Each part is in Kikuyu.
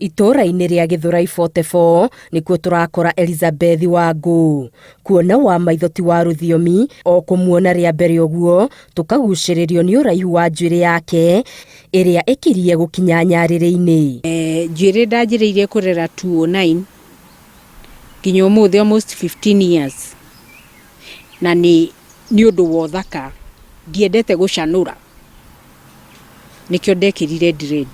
Itũũra-inĩ rĩa Gĩthũrai 44 nĩkuo tũrakora Elizabeth Wangũ. Kuona wa maitho ti wa rũthiomi, o kũmuona rĩa mbere ũguo, tũkagucĩrĩrio nĩ ũraihu wa njuĩrĩ yake ĩrĩa ĩkirie gũkinya nyarĩrĩ-inĩ. Njuĩrĩ ndanjĩrĩirie kũrera 209 nginya ũmũthĩ, almost 15 years, na nĩ nĩ ũndũ wa ũthaka, ndiendete gũcanũra, nĩkĩo ndekĩrire dread.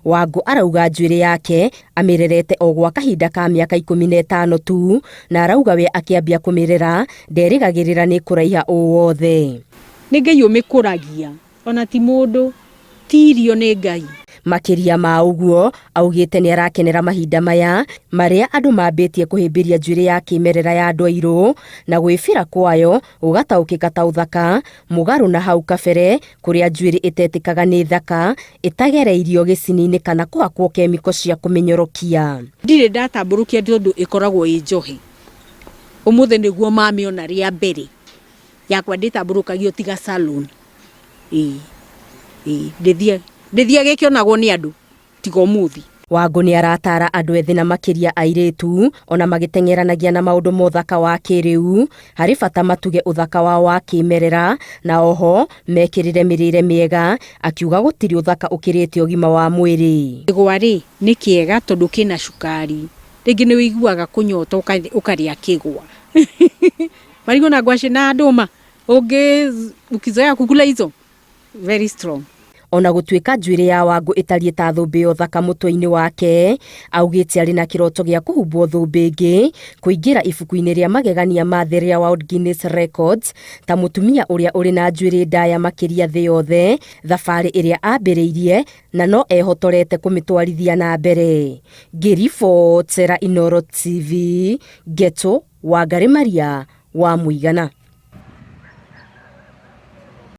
Wangũ arauga njuĩrĩ yake amĩrerete o gwa kahinda ka mĩaka 15 tu, na arauga we akĩambia kũmĩrera nderĩgagĩrĩra nĩ kũraiha ũũ wothe. Nĩ Ngai ũmĩkũragia, ona ti mũndũ, ti irio, nĩ Ngai. Makĩria ma ũguo, augĩte nĩ arakenera mahinda maya marĩa andũ mambĩtie kũhĩmbĩria njuĩrĩ ya kĩmerera ya andũ airũ na gwĩbĩra kwayo gũgataũkĩka ta ũthaka, mũgarũ na hau kabere kũrĩa njuĩrĩ ĩtetĩkaga nĩ thaka ĩtagereirio gĩcini-inĩ kana kũhakwo kemiko cia kũmĩnyorokia. Ndirĩ ndatambũrũkia tondũ ĩkoragwo ĩ njohe. Ũmũthĩ nĩguo mamĩona rĩa mbere. Yakwa ndĩtambũrũkagio tiga salon. Ĩĩ, ĩĩ, ndĩthiaga ndĩthiaga ĩkĩonagwo nĩ andũ tiga ũmũthĩ. Wangũ nĩ aratara andũ ethĩ na makĩria airĩtu ona magĩteng'eranagia na maũndũ ma ũthaka wa kĩrĩu, harĩ bata matuge ũthaka wao wa kĩmerera na oho mekĩrĩre mĩrĩre mĩega, akiuga gũtirĩ ũthaka ũkĩrĩte ũgima wa mwĩrĩ. Kĩgwa rĩ, nĩ kĩega tondũ kĩna cukari, rĩngĩ nĩ ũiguaga kũnyota ũkarĩa kĩgwa. Marigũ na ngwacĩ na ndũma, ũngĩ ukizoea kukula hizo, very strong. Ona gũtuĩka njuĩrĩ ya Wangũ ĩtariĩ ta thũmbĩ ya ũthaka mũtwe-inĩ wake, augĩte arĩ na kĩroto gĩa kũhumbwo thũmbĩ ĩngĩ, kũingĩra ibuku-inĩ rĩa magegania ma thĩ rĩa World Guinness Records ta mũtumia ũrĩa ũrĩ na njuĩrĩ ndaya makĩria thĩ yothe, thabarĩ ĩrĩa ambĩrĩirie na no ehotorete kũmĩtwarithia na mbere. Ngĩribotera Inooro TV, Ngeto, Wangarĩ Maria wa Mũigana.